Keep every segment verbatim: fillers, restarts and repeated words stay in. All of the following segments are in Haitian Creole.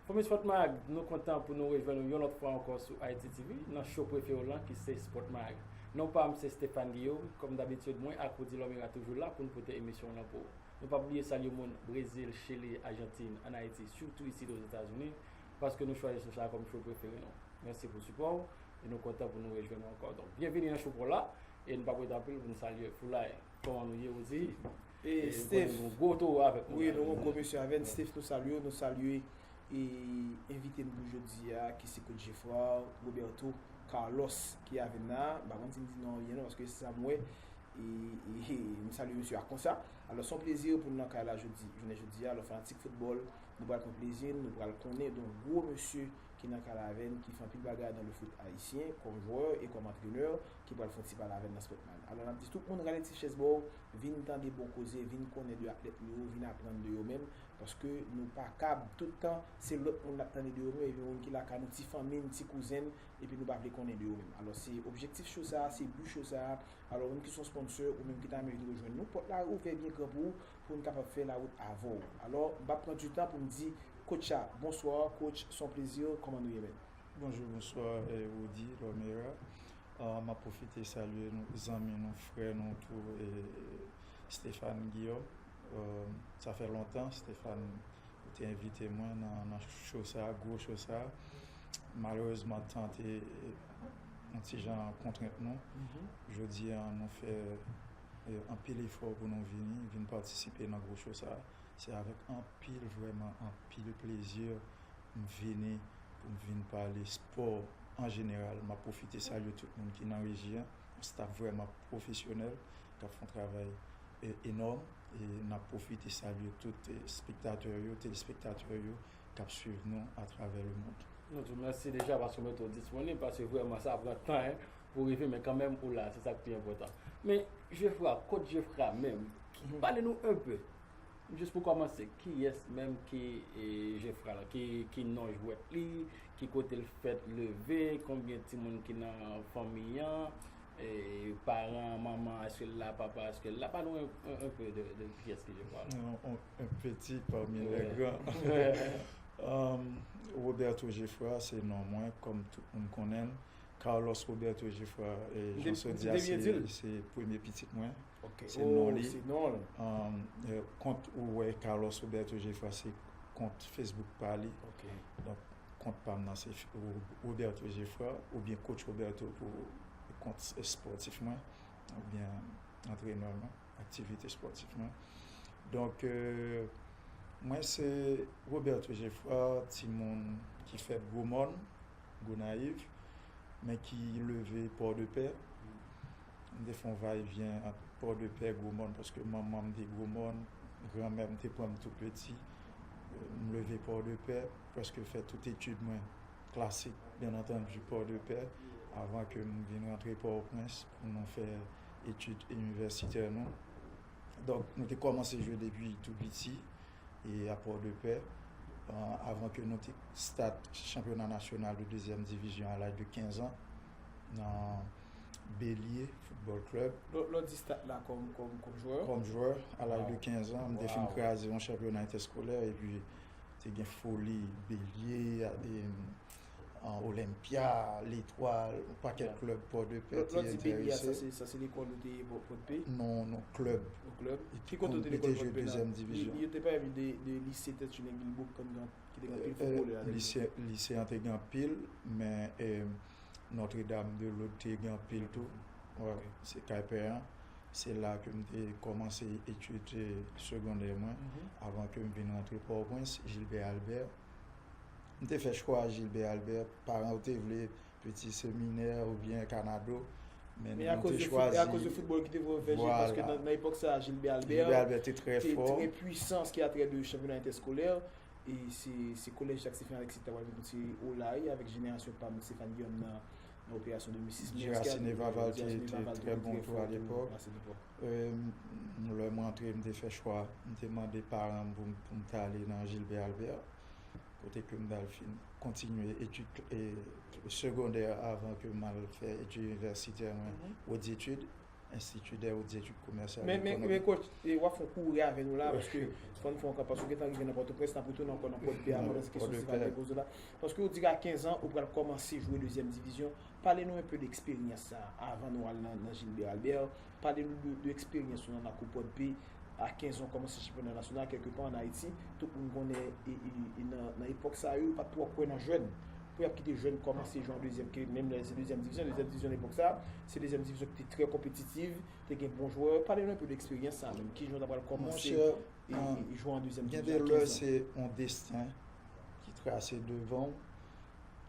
Fanmi Sport Mag, nou kontan pou nou rejwenn nou yon lòt fwa ankò sou Haiti T V, nan show prefere w lan ki se Sport Mag. Non pa m se Stéphane Guillaume, kòm dabitid mwen ak Rudy Lomera toujou la pou n pote emisyon w lan pou ou. Nou p ap bliye salye moun Brezil, Chili, Ajantin, ann Ayiti, sitou isit Ozetazini, paske nou chwazi show sa a kòm show prefere nou. Mèsi pou sipò w, e nou kontan pou nou rejwenn ou ankò. Donk, byenvini nan show pa w la, e nou p ap rete anpil pou n salye Foulay. Kòman nou ye, Rudy? E, e, Steph, nou gwo towo avèk nou wi, la. Nou gwo mesye avè n. Steph, nou salye w, nou salye e envite n pou jodi a, ki se Coach Geffrard Roberto Carlos ki avè n la. M pa konn si m di non an byen non, paske se sa m wè. E, e, e, m salye mesye a konsa. Alò, se yon plezi pou n nan kay la jodi, jounen jodi a. Alò, fanatik foutbòl, nou pral pran plezi n, nou pral konnen de yon gwo mesye ki nan kay la avè n, ki fè anpil bagay dans le foot haïtien, kòm jwè e kòm antrenè, ki pral fè yon ti pale avè n nan Sport Mag. Alò, n ap di tout moun rale ti chèz ba w, vin tande bon koze, vin konnen de atlèt nou yo, vin aprann de yo menm, paske nou pa kab tout tan se lòt moun n ap tande de yo menm, epi moun ki lakay nou, ti fanmi n, ti kouzen n, epi nou pa vle konnen de yo menm. Alò, se objektif show sa a, se bi show sa a. Alò, ou menm ki se yon sponsor, ou menm ki ta renmen vin rejwenn nou, pòt la ouvè byen gran pou ou, pou n kapab fè lawout avè w. Alò, m p ap pran di tan pou m di coach a, bonswa, coach, se yon plezi, kòman nou ye, menm? Bonjou, bonswa, eh, Rudy Lomera. Ah, m ap pwofite salye nou, zanmi nou, frè nou tou, eh, Stéphane Guillaume. Ah, sa fè lontan, Stéphane, ou te envite mwen nan, nan show sa, gwo show sa. Malerezman, tan te, eh, yon ti jan kontrent nou. Mhm. Jodi a, nou fè, eh, anpil efò pou nou vini, vin patisipe nan gwo show sa. Se avèk anpil, vrèman anpil plezi m vini pou m vin pale spò an jeneral. M ap pwofite salye tout moun ki nan reji an, yon staf vrèman pwofesyonèl k ap fè yon travay, e, enòm. E n ap pwofite salye tout, e, espektatè yo, telespektatè yo k ap swiv nou atravè lemonn. Nou di w mèsi deja paske w mete w disponib, paske vrèman sa pran tan, en, pou w rive, men kanmenm ou la, se sa k pi enpòtan. Men Geffrard, kot Geffrard menm, pale nou enpe. Jis pou kòmanse, kiyès menm ki, e, Geffrard la? Ki, ki non jwèt li? Ki kote l fèt leve? Konbyen timoun ki nan fanmi an? E, paran, manman, èske l la? Papa, èske l la? Pale nou un, un, un peu de, de kiyès ki Geffrard la. Un, un, un petit parmi les grands. Um, Roberto Geffrard, se non mwen, kòm tout moun konnen l. Carlos Roberto Geffrard, e, Jean Saudia, se, se premye pitit mwen. Ok. Se non li. Se non l. Um, e, kont ou wè Carlos Roberto Geffrard, se kont Facebook pa li. Ok. Donk, kont pa m nan, se Ro-, Roberto Geffrard, oubyen Coach Roberto pou kont espòtif mwen, oubyen antrenè mwen, aktivite espòtif mwen. Donk, e, mwen se Roberto Geffrard, timoun ki fèt Gwo Mòn, Gonayiv, men ki leve Pòdepè. M te fè yon vayevyen ant Pòdepè, Gwo Mòn, paske manman m te Gwo Mòn, granmè m te pran m tou piti. M leve Pòdepè, prèske fè tout etid mwen klasik, byen antandi, Pòdepè, avan ke m vin rantre Pòtoprens pou nou fè etid inivèsitè nou. Donk, nou te kòmanse jwe depi tou piti, e a Pòdepè, a, avan ke nou te stat chanpyona nasyonal de dezyèm divizyon a laj de kenz an, nan Bélier Football Club. Lè, lè w di stat la kòm, kòm, kòm jwè? Kòm jwè, a laj de kenz an, m te fin kraze yon chanpyona entèskolè, epi te gen Foli, Bélier, e, an Olympia, Letwal, yon pakèt klèb Pòdepè te enterese. Lè w di Bélier, sa se, sa se lekòl ou te ye Pò-, Pòdepè? Non, non, klèb. Yon klèb? Ki kote w te lekòl Pòdepè la? Yo te pèdi de, de lise Tèt Chine Gilbourg, ki te gen anpil foutbolè ladan l. Lise, lise an te gen anpil, men, e, Notre Dame de Lourdes te gen anpil tou. Wi, se kay pè an. Se la ke m te kòmanse etid, e, segondè mwen, avan ke m vin rantre Pòtoprens, Gilbert Albert. M te fè chwa Gilbert Albert, paran yo te vle Petit Séminaire oubyen Kanado, men nou te chwazi. Men akoz de foutbòl ki te vle w fè, paske nan, nan epòk sa a, Gilbert Albert te trè pwisan, ki a trè de chanpyona entèskolè. E se, se kolèj Jacques Stéphen Alexis ki ta pral vin kontinye Ola, e avèk jenerasyon pa m, Stéphane Guillaume nan, nan operasyon de mil sis. Girassin Evaval te, te trè bon tou alepòk. E, lè m rantre, m te fè chwa, m te mande paran m pou m, pou m t ale nan Gilbert Albert, kote ke m t al fin kontinye etid, e, segondè avan ke m al fè etid inivèsitè mwen, hautes études. Institut des hautes études commerciales Men, et men, men économiques. Coach, e w ap fè yon kou reyè avè nou la, paske fò n fè yon kanpe, paske w gentan rive nan Pòtoprens, n ap retounen ankò nan Pòdpè a, Nan pandan se kesyon Pòdpè. Stéphane te poze la. Paske w di ke a kenz an, ou pral kòmanse jwe dezyèm divizyon. Pale nou enpe de eksperyans sa a, avan nou al nan, nan Gilbert Albert. Pale nou de, de eksperyans ou nan lakou Pòdpè. A kenz an, w kòmanse chanpyona nasyonal, kèlke pa ann Ayiti. Tout moun konnen, e, e, e nan, nan epòk sa yo, yo pa t twò kwè nan jèn. Pou y ap kite jèn kòmanse jwe an dezyèm, ke menm lè se dezyèm divizyon, dezyèm divizyon epòk sa, se dezyèm divizyon ki te trè konpetitiv, te gen bon jwè. Pale nou enpe de eksperyans sa a menm. Kijan w ta pral kòmanse Monchè, e, e, e jwe an dezyèm gen divizyon de a lè kenz an? Se yon desten ki trase devan w,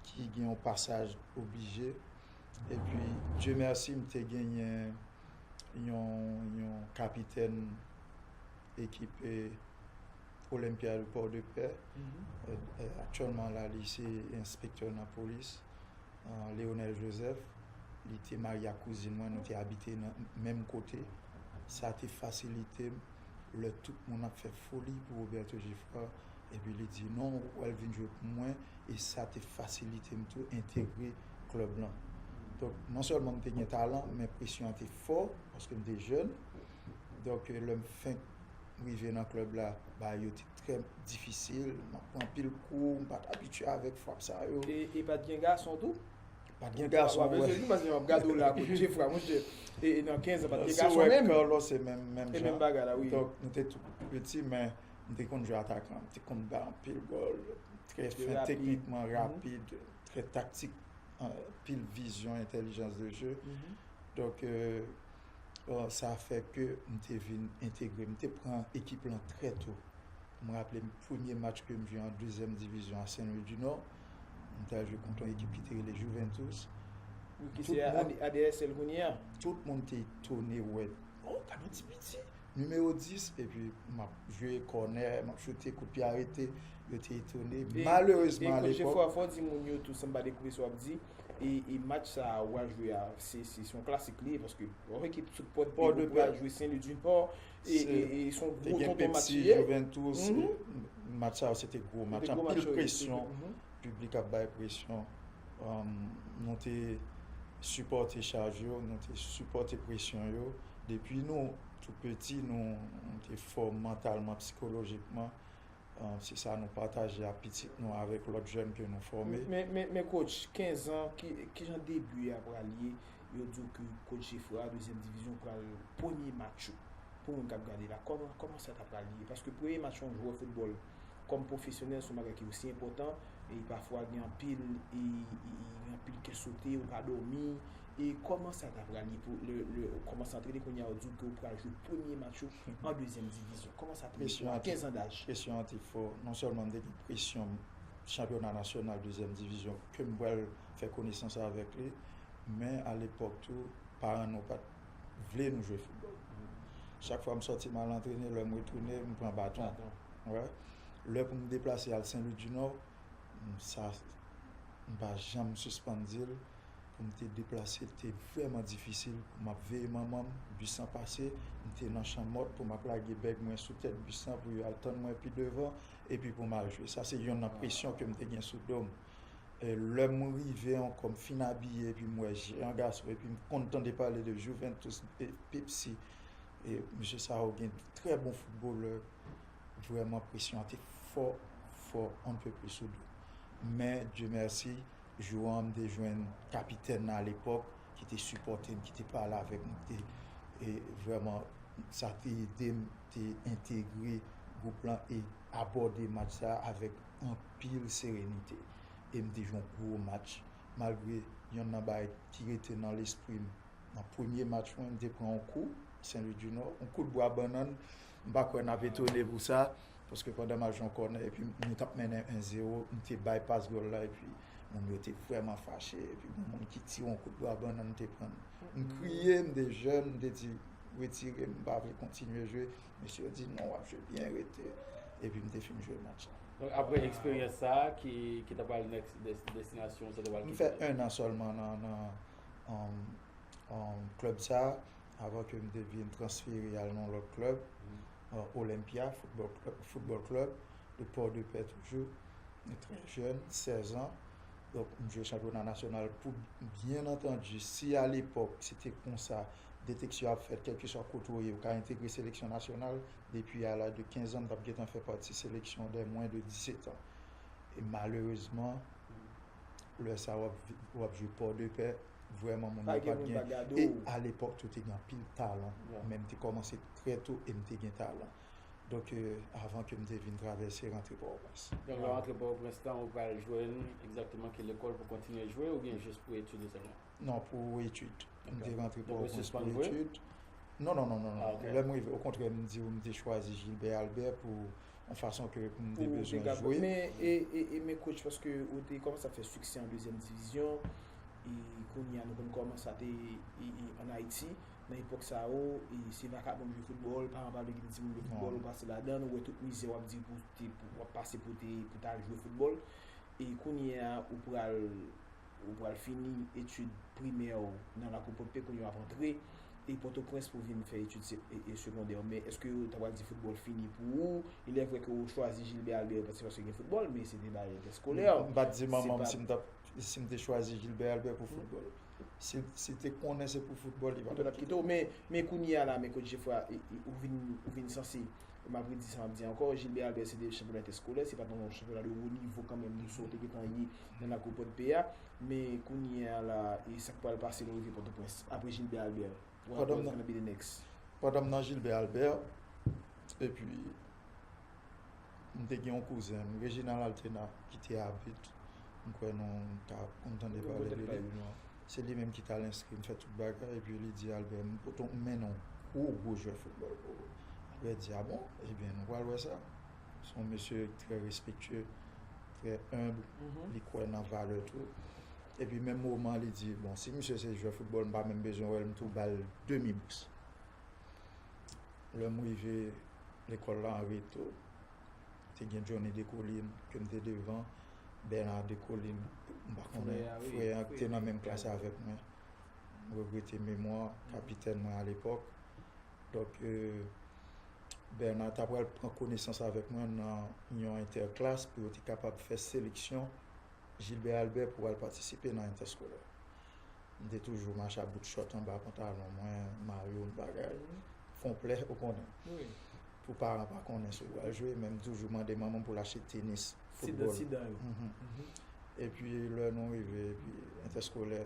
ki gen yon pasaj oblije. Epi, Dye mèsi, m te genyen yon, yon kapitèn ekip e, Olympia de Port-de-Paix. Mhm. E, e, aktyèlman la, li se enspektè nan polis. E, Leonel Joseph, li te marye ak kouzin mwen, nou te abite nan menm kote. Sa te fasilite m lè tout moun ap fè foli pou Roberto Geffrard. Epi li di, "Non, ou pral vin jwe pou mwen." E sa te fasilite m tou entegre klèb lan. Donk, non sèlman m te gen talan, men presyon an te fò, paske m te jèn. Donk, lè m fenk rive nan klèb la, bagay yo te trè difisil. M ap pran anpil kou, m pa t abitye avèk frap sa yo. E, e pa t gen gason tou? Pa t gen gason, W ap bezwen wè. di, paske m ap gade w la, kot Geffrard, monchè. E, e nan kenz an, pa t gen Si w gason wè menm. Carlos, se menm, menm E jan. Menm bagay la, wi. Donk, nou te tou piti, men m te konn jwe atakan, m te konn bay anpil gòl, trè fen Rapid. Teknikman Mhm. rapid, trè taktik, anpil vizyon, entèlijans de jeu. Mhm. Donk, e, e, sa fè ke m te vin entegre, m te pran ekip lan trè to. M raple m premye match ke m jwe an dezyèm divizyon a Saint-Louis du Nord, m t al jwe kont yon ekip ki te rele Juventus. Wi, ki Tout se moun- A D S L kounye a. Tout moun te etone, wè, "Oh, gade yon ti piti, nimewo dis," epi m ap jwe kònè, m ap choute, kout pye arete, yo te etone. E, Malerezman, e a Coach lepòk, Geffrard, fò di moun yo tou, san m pa dekouvri sa w ap di, e, e match sa a w al jwe a, se, se, se yon klasik li ye, paske w wè ki tout Pòdpè Port de pou al Paix. Jwe Sen Lwi di Nò, e, Se- e, e se yon te gwo gen tonton match Pepsi, li ye. Juventus, Mhm. e, match sa yo se te gwo Se match, te gwo anpil match yo ye, presyon, mhm. Piblik ap bay presyon. Um, nou te sipòte chaj yo, nou te sipòte presyon yo. Depi nou tou piti, nou, nou te fò mantalman, sikolojikman. Um, se sa nou pataje ak pitit nou, avèk lòt jèn ke nou fòme. Men, men, men coach, kenz an, ki, ki jan debi a pral ye? Yo di w ke coach Geffrard, dezyèm divizyon, pral premye match ou. Pou moun k ap gade la, kòman, kòman sa ta pral ye? Paske premye match yon jwè foutbòl kòm pwofesyonèl se yon bagay ki osi enpòtan, e pafwa gen anpil, e, e, e, gen anpil kè sote, ou pa dòmi, e kòman sa ta pral ye pou lè, lè w kòmanse antrene kounye a, ou di w ke w pral jwe premye match ou an dezyèm divizyon? Kòman sa te ye Presyon pou an te- kenz an daj? Presyon an te fò. Non sèlman m te gen presyon chanpyona nasyonal dezyèm divizyon ke m pral fè konesans avèk li, men alepòk tou, paran nou pa t vle nou jwe foutbòl. Chak fwa m sòti m al antrene, lè m retounen, m pran baton. Baton. Wè. Lè pou m deplase al Sen Lwi di Nò, m, sa, m pa janm sispann di l, pou m te deplase, te vrèman difisil pou m ap veye manman m, bis lan pase, m te nan chanm mòt pou m ap lage bèg mwen sou tèt bis lan pou yo al tann mwen pi devan, epi pou m al jwe. Sa se yonn nan presyon ke m te gen sou do m. E lè m rive ankò, m fin abiye, epi m wè jeyan gason, epi m konn tande pale de Juventus, Pe-, Pepsi. E mesye sa yo gen trè bon foutbolè, vrèman presyon an te fò, fò, on ne peut plus sou do. Men, Dye mèsi, jou an, m te jwenn kapitèn nan alepòk, ki te sipòte m, ki te pale avèk mwen, ki te, e vrèman, sa te ede m, te entegre gwoup lan e abòde match sa avèk anpil serenite. E m te jwe yon gwo match, malgre yonn nan bagay ki rete nan lespri m, nan premye match mwen, m te pran yon kou, Sen Lwi di Nò, yon kout bwa bannann. M pa kwè n ap etone pou sa, paske pandan match yon kònè, epi nou t ap mennen en zewo, m te bay pas gòl la, epi moun yo te vrèman fache, epi gen moun ki tire yon kout bwa bannann, m te pran. M kriye, m te jèn, m te di, "Retire m, m pa vle kontinye jwe." Mesye yo di, "Non, w ap jwe byen, rete." Epi m te fin jwe match la. Donk, apre eksperyans sa a, ki, ki ta pral next des-, destinasyon, sa ta pral M ki fè kote? En an sèlman nan, nan, um, um, klèb sa a, avan ke m te vin transfere al nan lòt klèb, uh, Olympia Football Club, Football Club de Port-de-Paix toujou. M trè jèn, sèz an. Donk, m jwe chanpyona nasyonal pou, byen antandi, si alepòk se te konsa, deteksyon ap fèt, kèlkeswa kote w ye, ou ka entegre seleksyon nasyonal. Depi a laj de kenz an, m t ap gentan fè pati seleksyon dè mwen de disèt an. E malerezman, lè sa w ap, w ap jwe Pòdepè, vrèman, moun yo pa t gen. E alepòk tou, te gen anpil talan. Men m te kòmanse trè to e m te gen talan. Donk, avan ke m te vin travèse rantre Pòtoprens. Donk, lè w rantre Pòtoprens lan, ou pral jwenn egzakteman ki lekòl pou kontinye jwe oubyen jis pou etid sèlman? Non, pou etid. M te rantre Pòtoprens pou etid. Non, non, non, non, non. Lè m rive, okontrè, m di w, m te chwazi Gilbert Albert pou yon fason ke m te bezwen jwe. Men, e, e, e, men coach, paske ou te kòmanse ap fè siksè an dezyèm divizyon, e kounye a nou konn kòman sa te, e, e, ann Ayiti, nan epòk sa yo, e se vakabon jwe foutbòl, paran pa vle kite timoun jwe foutbòl, ou pase ladan, ou wè tout mizè w ap di pou te, pou, w ap pase pou te, pou t al jwe foutbòl. E kounye a, ou pral, ou pral fini etid primè w nan lakou Pòdpè, kounye a w ap antre, e Pòtoprens pou vin fè etid se, e, e segondè. Men èske w ta pral di foutbòl fini pou ou? Il est vrai ke ou chwazi Gilbert Albert paske, paske gen foutbòl, men se te bagay entèskolè. M pa t di manman m si m t ap, si m te chwazi Gilbert Albert pou foutbòl. Si, si te konnen se pou foutbòl, li pa t ap kite w. Men, men kounye a la, men coach Jeffrey, e, e, ou vin, ou vin sanse, m ap redi sa m ap di ankò, Gilbert Albert se te chanpyona entèskolè, se pa t yon chanpyona de wo nivo kanmenm, nou sa w te gentan ye nan lakou Pòdpè a. Men kounye a la, e sa k pral pase lè w rive Pòtoprens, apre Gilbert Albert? What, what's gonna be the next? Pandan m nan Gilbert Albert, epi m te gen yon kouzen m, Reginald Altena, ki te abit, m kwè nou ka konn tande pale de li. Se li menm ki t al enskri m, fè tout bagay, epi li di, Albert, m pote w, m mennen w gwo, gwo jwè foutbòl pou ou. Albert di, a bon? Ebyen, nou pral wè sa. Se yon mesye trè respektye, trè enb, li kwè nan valè tou. Epi menm moman, li di, bon, si misye se jwè foutbòl, m pa menm bezwen wè l, m tou ba l demi bous. Lè m rive lekòl la an reto, te gen Johnny Descollines ke m te devan, Bernard Descollines, m pa konnen, frè a ki te nan menm klas avèk mwen. M regrete memwa kapitèn mwen alepòk. Donk, e, Bernard ta pral pran konesans avèk mwen nan yon entèklas pou yo te kapab fè seleksyon Gilbert Albert pou al patisipe nan entèskolè. M te toujou mache ak bout chòt anba pantalon mwen, mayo m, bagay. Fon plè, ou konnen. Pou paran pa konnen si w pral jwe, men m toujou mande manman m pou l achte tenis foutbòl. Epi lè nou rive, epi entèskolè,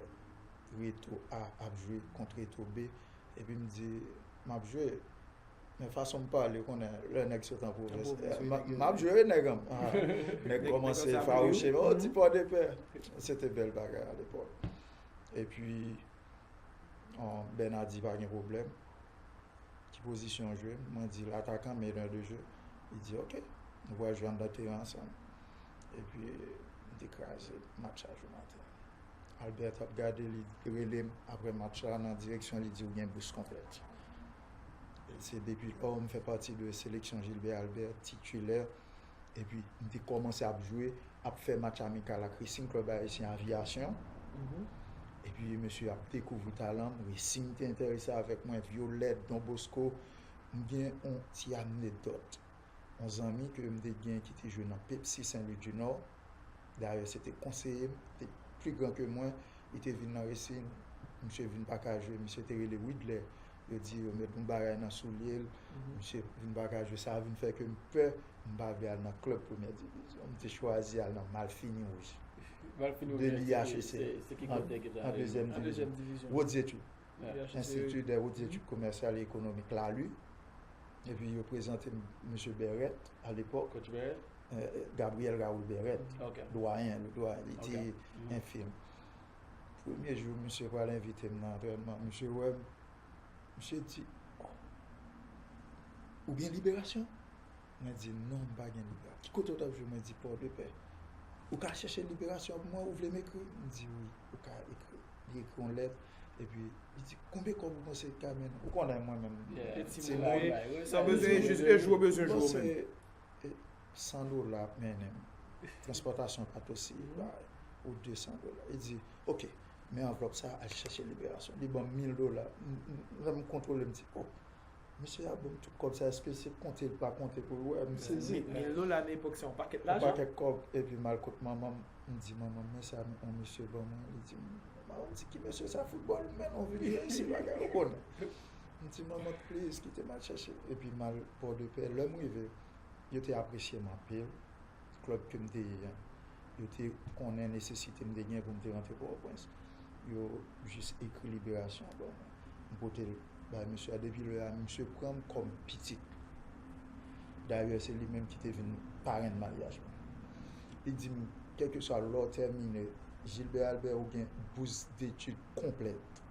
Reto A ap jwe kont Reto B, epi m di, m ap jwe. Men fason m pale, ou konnen, lè nèg sot an pwovens, m ap jwe nèg an. Nèg kòmanse fawouche m, o, ti Pòdepè. Se te bèl bagay alepòk. Epi, Bernard di pa gen pwoblèm. Ki pozisyon w jwe? Mwen di l atakan, meneur de jeu. Li di, oke, nou pral jwe anndan teren ansanm. Epi, m te kraze match la jou maten. Albert t ap gade, li rele m apre match la nan direksyon, li di, ou gen bous konplèt. E se depi lò m fè pati de seleksyon Gilbert Albert, titilè. Epi, m te kòmanse ap jwe, ap fè match amikal ak Racing Club Haïtien Aviation. Epi, mesye ap dekouvri talan m, Racing te enterese avèk mwen, Violette, Don Bosco. M gen yon ti anekdòt. Yon zanmi ke m te gen ki te jwe nan Pepsi Saint Louis du Nord. Dayè, se te konseye m, te pli gran ke mwen, li te vin nan Racing, misye vin pa ka jwe, misye te rele Widler. Yo di yo met yon bagay nan soulye l, misye vin pa ka jwe, sa vin fè ke m pè, m pa vle al nan klèb premyè divizyon. M te chwazi al nan Malfini Wouj. Malfini Wouj, de l'I H E C, se ki kote ki ta an dezyèm divizyon. Wot etid. Enstiti dè wot etid komèsyal e ekonomik, Lalu. Epi yo prezante m mesye Bèret, alepòk. Coach Bèret? Gabriel Raoul Bèret, dwayen, le dwayen, li te enfim. Premye jou, misye pral envite m nan antrènman, misye wè m, misye di, o, ou gen liberasyon? Mwen di, non, m pa gen liberasyon. Ki kote w t ap jwe? Mwen di, Pòdepè. Ou ka chèche liberasyon pou mwen, ou vle m ekri? M di, wi, ou ka ekri. Li ekri yon lèt, epi li di, konbyen kòb ou panse k ka mennen? Ou konnen mwen menm, timoun. Sa w bezwen, e jis, e jwe w bezwen jwe w menm. San dola ap mennen m. Transpòtasyon pa t osi, ou de san dola. Li di, oke, men anvlòp sa, al chèche liberasyon. Li ban m mil dola. Lè m kontwole, m di, o, mesye a ban m tout kòb sa, èske se konte l pa konte pou l wè? M sezi. Mil dola nan epòk se yon pakèt lajan. Yon pakèt kòb, epi m al kot manman m, m di, manman m, men sa yon mesye ban mwen. Li di m, M di, "Ki mesye sa, foutbòl, men non, vin jwe isi, bagay, ou konnen." M di, "Manman, please, kite m al chèche." Epi m al Pòdepè. Lè m rive, yo te apresye m anpil. Klèb ke m te ye a, yo te konnen nesesite m te gen pou m te rantre Pòtoprens. Yo jis ekri liberasyon an ban mwen. M pote l bay misye a. Depi lè a, misye pran m kòm pitit. Dayè, se li menm ki te vin parenn maryaj mwen. Li di m, "Kèlkeswa lè w tèmine, Gilbert Albert, ou gen bous detid konplèt."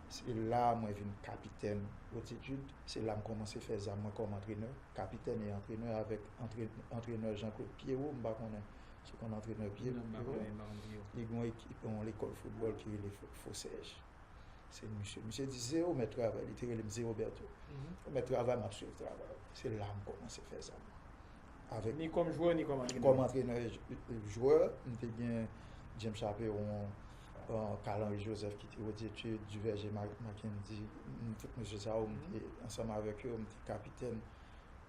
Se la mwen vin kapitèn Hautes Études. Se la m kòmanse fè zam mwen kòm antrenè, kapitèn e antrenè avèk antre-, antrenè Jean-Claude Pierrot, m pa konnen si w konn antrenè Pierrot. Non, m pa konnen, m pa konn Pierrot. Li gen yon ekip, yon lekòl foutbòl ki rele Fo-, Fosèj. Se misye. Misye di, "Zewo mèt travay." Li te rele m Zewo Berto. "Zewo mèt travay, m ap swiv travay." Se la m kòmanse fè zam. Avèk ni kòm jwè, ni kòm antrenè. Kòm antrenè j-, jwè, m te gen James Chaperon, euh, Carl Henry Joseph ki te Hautes Études, Duverger Ma-, Mackendy, m, tout mesye sa yo, m te ansanm avèk yo, m te kapitèn.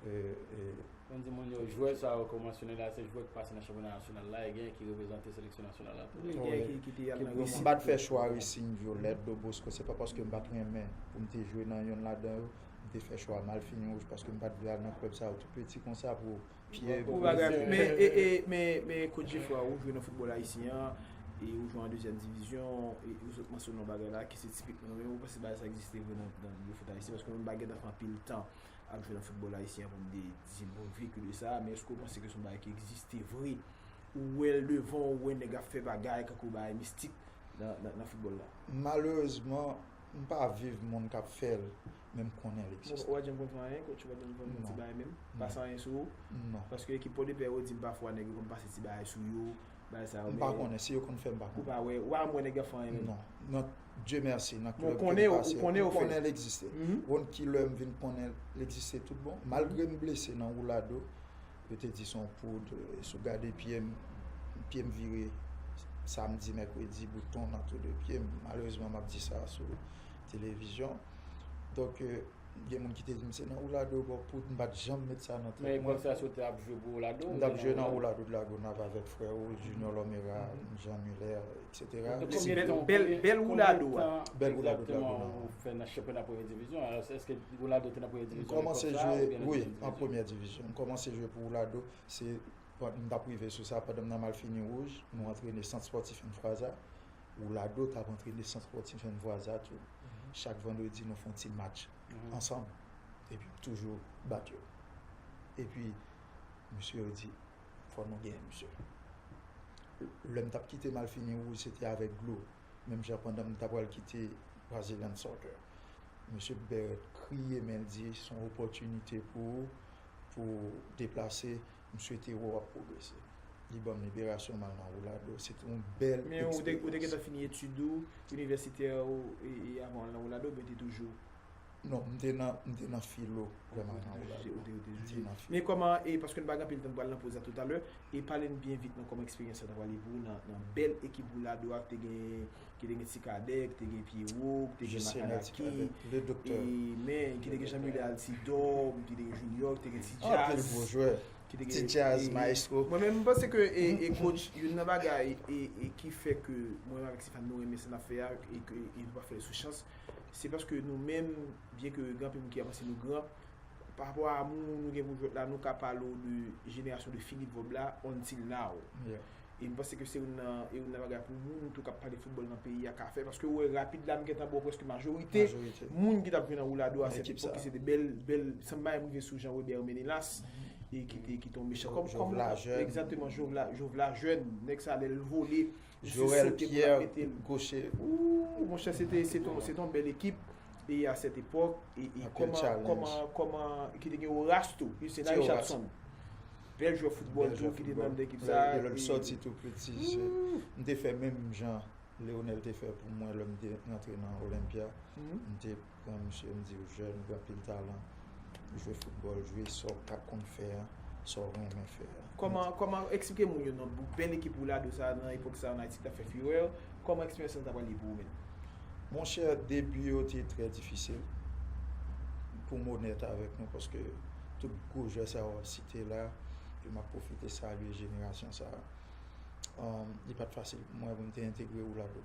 Euh, euh, Kon di moun yo, jwè sa yo ke w mansyone la, se jwè ki pase nan chanpyona nasyonal la, e gen ki reprezante seleksyon nasyonal la tou. Wi, gen ki, ki te al nan Racing. M pa t fè chwa Racing, Violette, Don Bosco, se pa paske m pa t renmen pou m te jwe nan yonn ladan yo. M te fè chwa Malfini Wouj paske m pa t vle al nan klèb sa yo tou piti konsa pou pye. Pou bagay, men, e, e, men, men, Coach Jeffrey, ou jwe nan foutbòl ayisyen an, e ou jwe an dezyèm divizyon, e ou sot mansyone yon bagay la ki se tipikman, men ou panse bagay sa egziste vre nan, nan milieu foot ayisyen, paske mwen m pa gentan fè anpil tan ap jwe nan foutbòl ayisyen an pou m te di m bon veki de sa, men èske ou panse ke se yon bagay ki egziste vre? Ou wè l devan w, ou wè nèg ap fè bagay, kankou bagay mistik nan, nan, nan foutbòl la? Malerezman, m pa viv moun k ap fè l, men m konnen l egziste. Ou pa janm konn fè anyen, coach, ou pa janm konn ti bagay menm? Non. Pase anyen sou ou? Non. Paske ekip Pòdepè yo di m pafwa nèg yo konn pase ti bagay sou yo, bagay sa yo, men. M pa konnen, si yo konn fè, m pa konnen. Ou pa wè, ou pa wè nèg yo fè anyen menm? Non. Nan, Dye mèsi, nan klèb ke m pase, m konnen l egziste. Ou konn ki lè m vin konnen l egziste tout bon. Malgre m blese nan Roulado, yo te di se yon poud, euh, si w gade pye m, pye m vire samdi, mèkredi, bouton nan tou de pye m. Malerezman, m ap di sa sou televizyon. Donk, euh, gen moun ki te di m se nan Roulado, bon, poud, m pa t janm met sa nan tèt mwen. Men epòk sa, si w te ap jwe pou Roulado? M t ap jwe nan Roulado de la Gonave avèk frè w, Junior Lomera, Jean Muller, et cetera. Bèl, bèl Roulado a. Bèl Roulado de la Gonave. Ou fè nan chanpyona premye divizyon? Alò, èske Roulado te nan premye divizyon epòk sa a, oubyen nan dezyèm divizyon? M kòmanse jwe, wi, an premye divizyon. M kòmanse jwe pou Roulado. Se pandan m t ap rive sou sa, pandan m nan Malfini Wouj, nou antrene Sant Spòtif Enfraza. Roulado t ap antrene Sant Spòtif Enfraza tou. Chak vandredi, nou fè yon ti match ansanm. Epi m toujou bat yo. Epi, mesye yo di, "Fò nou genyen misye." Lè m t ap kite Malfini Wouj, se te avèk dlo. Menm jan pandan m ta pral kite Brazilian Soccer. Mesye Bert kriye, men l di, "Se yon opòtinite pou ou, pou w deplase. M swete wè w ap pwogrese." Li ban m liberasyon, m al nan Roulado. Se te yon bèl eksperyans. Men ou te, ou te gentan fini etid ou, inivèsitè ou, e, e avan w al nan Roulado, oubyen te toujou? Non, m te nan, m te nan filo lè m al nan Roulado. Ou te, ou te, ou te jije. M te nan filo. Men kòman, e paske n pa gen anpil tan, n pral nan poz la toutalè, e pale n byen vit nan kòman eksperyans sa ta pral ye pou ou nan, nan bèl ekip Roulado a, ki te gen, ki te gen Ti Kadè, ki te gen Pierrot, ki te gen Makalaki, e men, ki te gen Jean Muller Altidor, ki te gen Junior, ki te gen Ti Jazz. Anpil gwo jwè. Ti Jazz, Maestro. Mwen menm, m panse ke, e, e coach, youn nan bagay, e, e ki fè ke mwen menm avèk Stéphane nou renmen sa n ap fè a, e ke, e nou pa fè l sou chans, se paske nou menm, byen ke gen anpil moun ki ap panse nou gran, pa rapò a amour nou gen pou jwèt la, nou ka pale w de jenerasyon de Philippe Vaube la, until now. E m panse ke se youn nan, e youn nan bagay pou moun tou k ap pale foutbòl nan peyi a ka fè, paske ou wè rapid la, m gentan ba w prèske majorite moun ki t ap jwe nan Roulado a, se epòk ki se te bèl, bèl, sanble m rive sou Jean Robert Menelas, e ki te, ki te yon mechan kòm, kòm, egzakteman, Jovla, Jovla jèn, nèg sa lè l vole, Jorel Pierre, goche. Ou, monchè, se te, se te, se te yon bèl ekip, e a sèt epòk, e, e kòman, kòman, kòman, ki te gen Horace tou, Hussein Richardson. Bèl jwè foutbòl tou ki te nan ekip sa. Lè l sòti tou piti, m te fè menm jan Leonel te fè pou mwen lè m te rantre nan Olympia. M te pran misye, m di w jèn, ou gen anpil talan, jwe foutbòl, jwe sa w ka konn fè a, sa w renmen fè a. Kòman, kòman, eksplike moun yo nan bèl ekip Roulado sa nan epòk sa an Ayiti ki t ap fè furè, kòman eksperyans lan ta pral ye pou ou menm? Monchè, debi yo te trè difisil. Pou m onèt avèk nou, paske tout gwo jwè sa yo w ap site la, e m ap pwofite salye jenerasyon sa a. Um, li pa t fasil pou mwen pou m te entegre Roulado.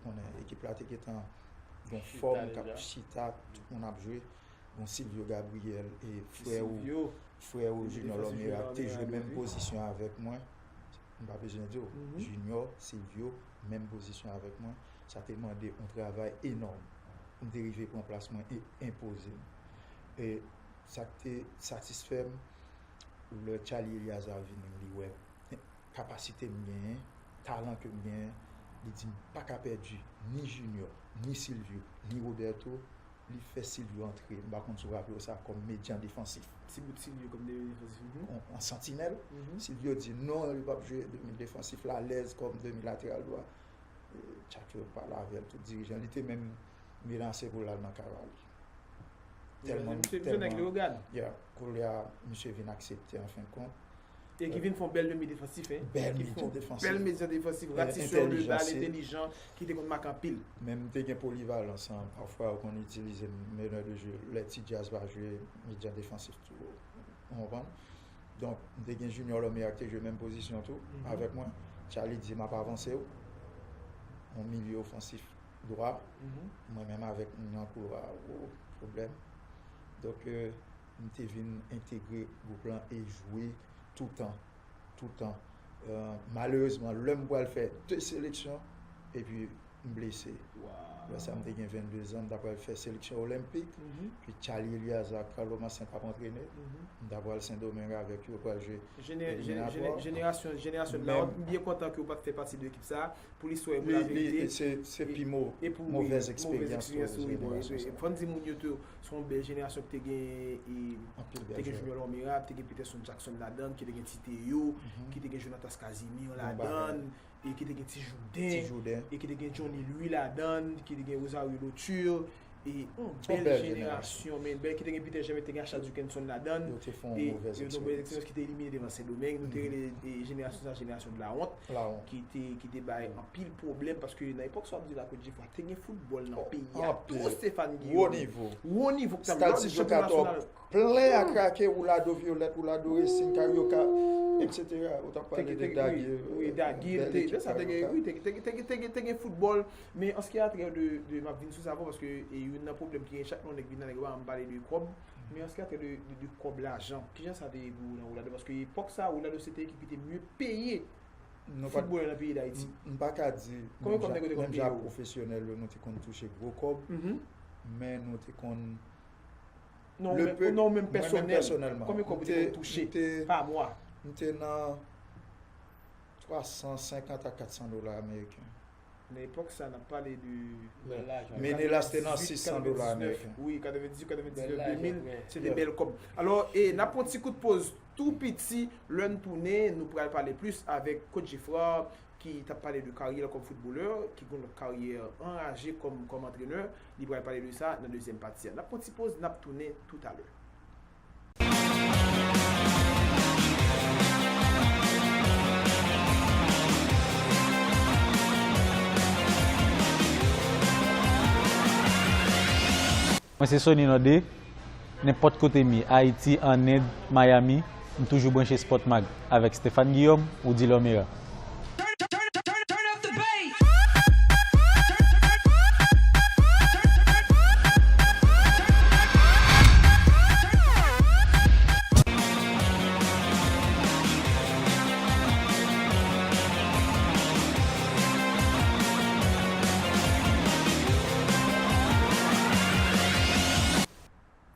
konnen ekip la te gentan gon fòm k ap chita, tout moun ap jwe. Gon Silvio Gabriel e frè ou, frè ou Junior Lomera ki te jwe menm pozisyon avèk mwen. M pa bezwen di w. Junior, Silvio, menm pozisyon avèk mwen. Sa te mande yon travay enòm pou m te rive pran plas mwen e enpoze m. E sa k te satisfè m, lè Charly Eliazar vini, li wè kapasite m genyen, talan ke m genyen, li di m pa ka pèdi ni Junior, ni Silvio, ni Roberto. Li fè Silvio antre, m pa konn si w raple w sa, kòm medyan defansif. Ti bout Silvio kòm medyan defansif. An, an santinèl. Silvio di non, li p ap jwe demi defansif la, alèz kòm demi lateral dwa. E, Tchatcho pale avè l, tout dirijan. Li te menm menase pou l al nan Cavalry. Tèlman, tèlman, yeah, koulye a, misye vin aksepte an fen kont. E ki vin fè yon bèl demi defansif, hein. Bèl medyan defansif. Bèl medyan defansif, ratisè de bal, entèlijan, ki te konn make anpil. Men m te gen polivalans, hein. Pafwa, yo konn itilize m meneur de jeu. Lè Ti Jazz pa jwe, medyan defansif tou. Ou konprann? Donk, m te gen Junior Lomera ki te jwe menm pozisyon tou, avèk mwen. Charly di, "M ap avanse w." Yon milye ofansif dwa. Mwen menm avèk moun nan koulwa, gwo pwoblèm. Donk, euh, m te vin entegre gwoup lan e jwe toutan, toutan. Euh, malerezman, lè m pral fè de seleksyon, epi m blese. Lè sa, m te gen vennde zan, m ta pral fè seleksyon olenpik. Epi Charly Eliazar ak Carlo Massens t ap antrene. M ta pral Sendomeng avèk yo, pral jwe eliminatwa. Jenerasyon, jenerasyon de la honte, m byen kontan ke w pa t fè pati de ekip sa. Pou listwa e pou laverite. Se, se pi mo-, e pou, wi, movèz eksperyans tou, wi, bon, jenerasyon sa. Fò n di moun yo tou, se yon bèl jenerasyon ki te gen, e, te gen Junior Lomera, te gen Peterson Jackson ladan, ki te gen Ti Theo, ki te gen Jonatas Casimir ladan, e ki te gen Ti Jouden, e ki te gen Johnny Louis ladan, ki te gen Rosario Lauture, e yon bèl jenerasyon, men bèl ki te gen Peter Germain, te gen Achad Dukenson ladan, e yo te yon bèl eksperyans ki te elimine devan Sendomeng, nou te rele, e, jenerasyon sa, jenerasyon de la honte, ki te, ki te bay anpil pwoblèm, paske nan epòk sa w ap di la, Coach Jeffrey, te gen foutbòl nan peyi a tou, Stéphane Guillaume. Wo nivo. Wo nivo ki t ap jwe, se chanpyona nasyonal. Plen a krake, Roulado Violette, Roulado Racing, Carioca, et cetera. Ou t ap pale de Daguerre, wi, Daguerre, te, sa te gen, wi, te, te, te, te, te gen foutbòl, men an se ki a trè de, de, m ap vin sou sa avan, paske, e, youn nan pwoblèm ki gen chak lè yon nèg vin la, nèg yo pa janm pale de kòb, men an se ki a trè de, de, de kòb, lajan, kijan sa te ye pou ou nan Roulado? Paske epòk sa, Roulado se te ekip ki te mye peye foutbolè nan peyi Dayiti. M pa ka di, konbyen kòb nèg yo te konn peye w? Menm jan ak pwofesyonèl yo, nou te konn touche gwo kòb, men nou te konn Non, ou menm, non, ou menm pèsonèlman, konbyen kòb ou te konn touche pa mwa? M te nan twa san senkant a kat san dola ameriken. Nan epòk sa, n ap pale de, menelas te nan sis san dola ameriken. Wi, katrevendizuit, katrevendiznèf, de mil, se te bèl kòb. Alò, e, n ap pran ti kout poz tou piti, lè n tounen, nou pral pale plis avèk Coach Geffrard, ki t ap pale de karyè l kòm foutbolè, ki gen yon lòt karyè anraje kòm, kòm antrenè. Li pral pale de sa nan dezyèm pati a. N ap pran ti poz, n ap tounen toutalè. Mwen se Sony Nandé. Nenpòt kote m ye, Ayiti, an End, Miami, m toujou branche Sport Mag avèk Stéphane Guillaume, Rudy Lormera.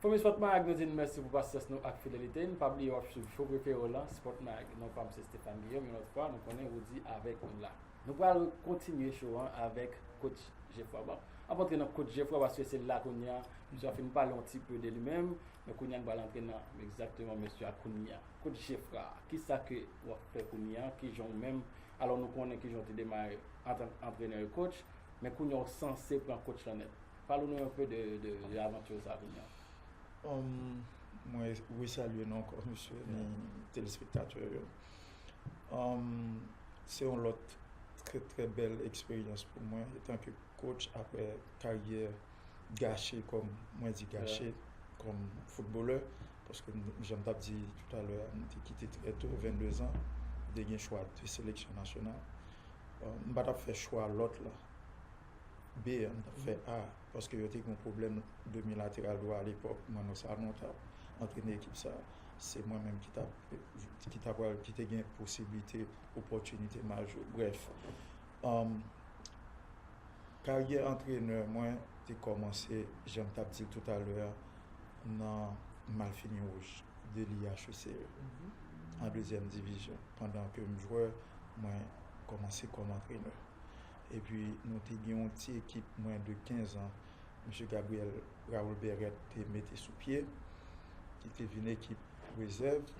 Fanmi Sport Mag, nou di n mèsi pou pasyans nou ak fidelite n. Pa bliye w ap swiv show prefere w lan, Sport Mag. Non pa m se Stéphane Guillaume, yon lòt fwa, nou konnen Rudy avèk nou la. Nou pral kontinye show an avèk Coach Geffrard. Bon, n ap antre nan Coach Geffrard paske se la kounye a, misye ap fin pale yon ti pe de li menm, men kounye a n pral antre nan egzakteman mesye a kounye a. Coach Geffrard, kisa ke w ap fè kounye a, kijan w menm, alò nou konnen kijan w te demare antank antrenè e coach, men kounye a w sanse pran coach lan nèt. Pale nou yon pe de, de, de avanti sa kounye a. Um, mwen resalye nou ankò, mesye, ni telespektatè yo. Um, se yon lòt trè, trè bèl eksperyans pou mwen, etanke coach, aprè karyè gache, kòm mwen di gache, kòm foutbolè, paske m, jan m t ap di toutalè a, m te kite trè to, vennde zan, m te gen chwa de seleksyon nasyonal. Uh, m pa t ap fè chwa lòt la. B an, m t ap fè A, paske yo te gen yon pwoblèm de milateral dwa alepòk. Mwen, nan sa, nou t ap antrene ekip sa. Se mwen menm ki t ap, ki t ap, ki te gen posiblite, opòtinite majò. Brèf, um, karyè antrenè mwen te kòmanse, jan m t ap di l toutalè a, nan Malfini Wouj de l'I H E C E, an dezyèm divizyon. Pandan ke m jwè, mwen kòmanse kòm antrenè. Epi, nou te gen yon ti ekip mwen de kenz an, Mesye Gabriel Raoul Berret te mete sou pye, ki te vin ekip rezèv.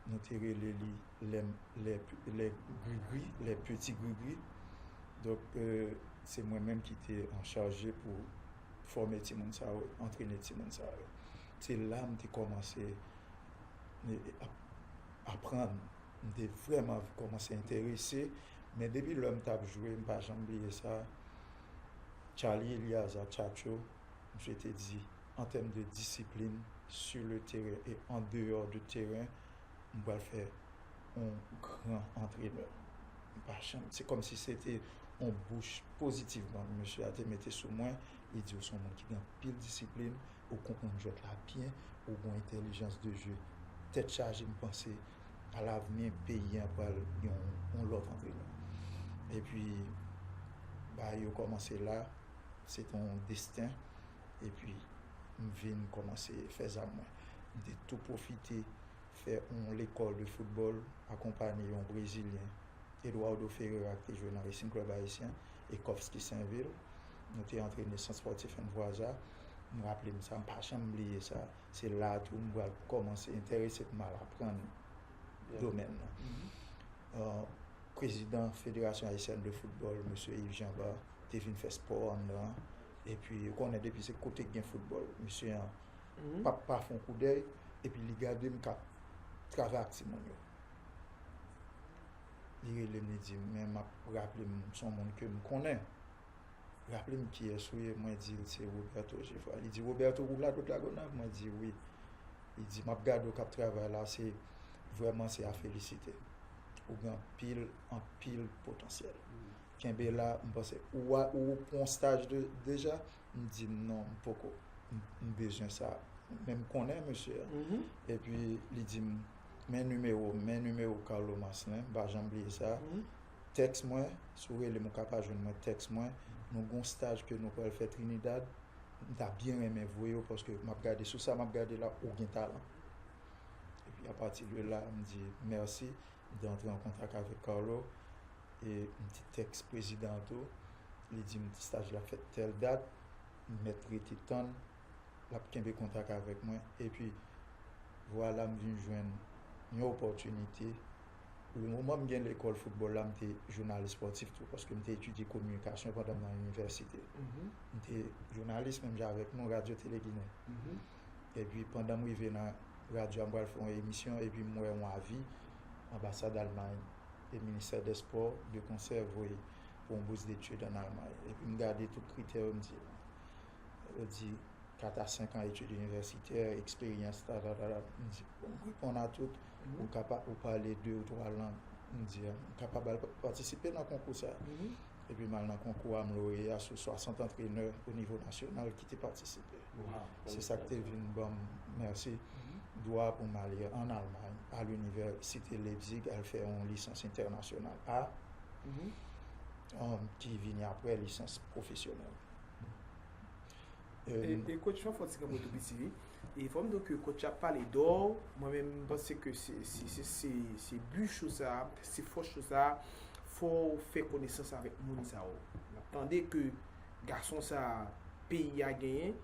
Nou te rele li les, les, les Grigri, les Petits Grigri. Donk, euh, se mwen menm ki te an chaje pou fòme timoun sa yo, antrene timoun sa yo. Se la m te kòmanse, e, ap, aprann. M te vrèman kòmanse enterese. Men depi lè m t ap jwe, m pa janm bliye sa. Charly Eliazar Tchatcho, misye te di, an tèm de disiplin, sur le terrain et en dehors de terrain, m pral fè yon gran antrenè. M pa janm, se kòmsi se te yon bouch pozitivman mesye a te mete sou mwen. Li di, "Ou se yon moun ki gen anpil disiplin, ou konprann jwèt la byen, ou gen yon entèlijans de jeu tèt chaje." M panse alavni peyi an pral gen yon, yon lòt antrenè. Epi, bagay yo kòmanse la, se te yon desten. Epi, m vin kòmanse fè zam mwen. M te tou pwofite fè yon lekòl de foutbòl, akonpaye yon Brezilyen, Eduardo Ferreira, ki te jwe nan Racing Club Haïtien, e Kovski Saint-Ville. Nou te antrene Sant Spòtif Envwaza. M raple m sa, m pa janm bliye sa. Se la tou m pral kòmanse enterese pou m al aprann domèn nan. Euh, prezidan Federasyon Ayisyèn de Foutbòl, mesye Yves Jean Bart, te vin fè spò anndan an. Epi, ou konnen depi se kote k gen foutbòl, mesye an p ap pa fè yon koudèy, epi li gade m k ap travay ak timoun yo. Li rele m, li di m, men m ap raple m, se yon moun ke m konnen. Raple m kiyès ou ye, mwen di l se Roberto Geffrard. Li di, "Roberto, ou la Dòt Lagonav?" Mwen di, "Wi." Li di, "M ap gade w k ap travay la, se vrèman se a felisite. Ou gen anpil, anpil potansyèl. Kenbe la, m panse ou a, ou pran yon staj de, deja." M di, "Non, m poko. M, m bezwen sa." Men m konnen mesye a. Epi li di m, "Men nimewo, men nimewo Carlo Marcelin, m pa janm bliye sa. Tèks mwen, si w rele m, ou ka pa jwenn mwen, tèks mwen. Nou gen yon staj ke nou pral fè Trinidad. M ta byen renmen voye w, paske m ap gade sou sa m ap gade la, ou gen talan." Epi apati de la, m di, "Mèsi." M te antre an kontak avèk Carlo, e m te tèks prezidan an tou. Li di m staj la fèt tèl dat, m mèt rete tann, l ap kenbe kontak avèk mwen. Epi, vwala, m vin jwenn yon opòtinite. Le moman m gen lekòl foutbòl la, m te jounalis espòtif tou, paske m te etidye kominikasyon pandan m nan inivèsite. M te jounalis menm jan avèk nou, Radyo Tele Ginen. Epi, pandan m rive nan radyo a, m pral fè yon emisyon, epi m wè yon avi anbasad Almay e ministè dè spò de konsè voye pou yon bous detid ann Almay. Epi m gade tout kritè yo, m di, yo di kat a senk an etid inivèsitè, eksperyans, ta, ta, ta, ta. M di, "Bon, m reponn a tout. Ou kapab, ou pale de ou twa lang." M di, "M kapab al pa-, patisipe nan konkou sa." Epi m al nan konkou a, m loreya sou swasant antrenè o nivo nasyonal ki te patisipe. Se sa k te vin ban m, mèsi, dwa pou m ale ann Almay, a l'université Leipzig, al fè yon lisans entènasyonal A, um, ki vini apre lisans pwofesyonèl. E, e coach, fò m fè yon ti kanpe tou piti, wi. E fò m di w ke coach ap pale dò, mwen menm, m panse ke se, se, se, se, se bi show sa, se fòs show sa, fò w fè konesans avèk moun sa yo. N ap tande ke gason sa peyi a genyen,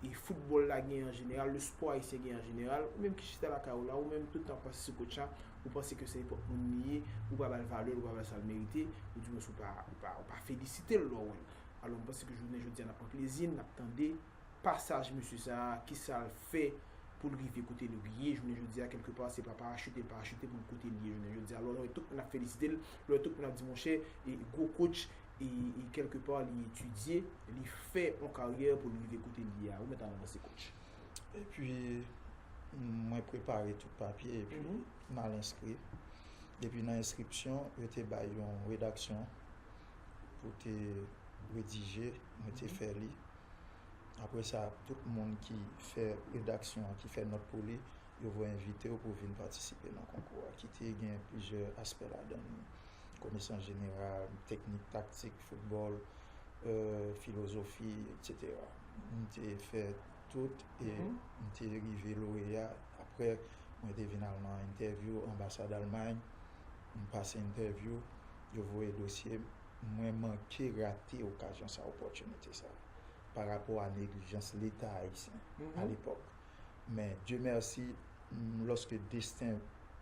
e foutbòl la genyen an jeneral, le sport haïtien genyen an jeneral, ou menm ki chita lakay ou la, ou menm tout tan panse sou coach la, ou panse ke se nenpòt moun li ye, ou pa ba l valè l, ou pa ba l sa l merite, ou di mwen ou pa, ou pa, ou pa felisite l lè w wè l. Alò, m panse ke jounen jodi a, n ap pran plezi n, n ap tande pasaj mesye sa a, kisa l fè pou l rive kote l ye jounen jodi a, kèlkepa, se pa parachite l parachite pou l kote l ye jounen jodi a. Alò, nou wè tout moun ap felisite l, nou wè tout moun ap di, monchè, e gwo coach, e, e kèlkepa, li etidye, li fè yon karyè pou l rive kote l ye a. Ou mèt al avanse, coach. Epi, mwen prepare tout papye, epi m al enskri. Epi nan enskripsyon, yo te bay yon redaksyon pou te redije, mwen te fè li. Apre sa, tout moun ki fè redaksyon an, ki fè nòt pou li, yo voye envite w pou w vin patisipe nan konkou a, ki te gen plizyè aspè ladan li, konesans jeneral, teknik, taktik, foutbòl, euh, filozofi, et cetera. M te fè tout e m te rive loreya. Apre, mwen te vin al nan entèvyou anbasad Almay. M pase entèvyou, yo voye dosye m. Mwen manke rate okazyon sa, opòtinite sa, pa rapò a neglijans Leta ayisyen alepòk. Men, Dye mèsi, m, lòske desten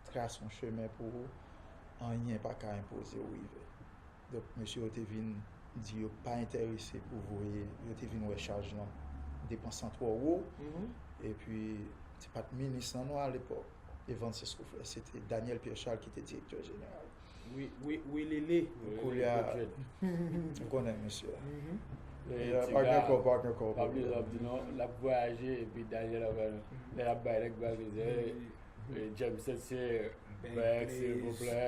trase yon chemen pou ou, anyen pa ka enpoze w rive. Donk, mesye yo te vin di yo pa enterese pou voye, yo te vin wè chaj lan depansan twò wo, epi se pa t minis lan non alepòk, Evans Escoflère, se te Daniel Pierre Charles ki te direktè jeneral. Wi, wi, wi, Lele. Koulye a, ou konnen mesye. E, pa gen kòb, pa gen kòb. Pa bliye, l ap di non, l ap vwayaje, epi Daniel ap, lè l ap bay nèg bal, li di, "Hey, eh, James, se bèk, silvouplè."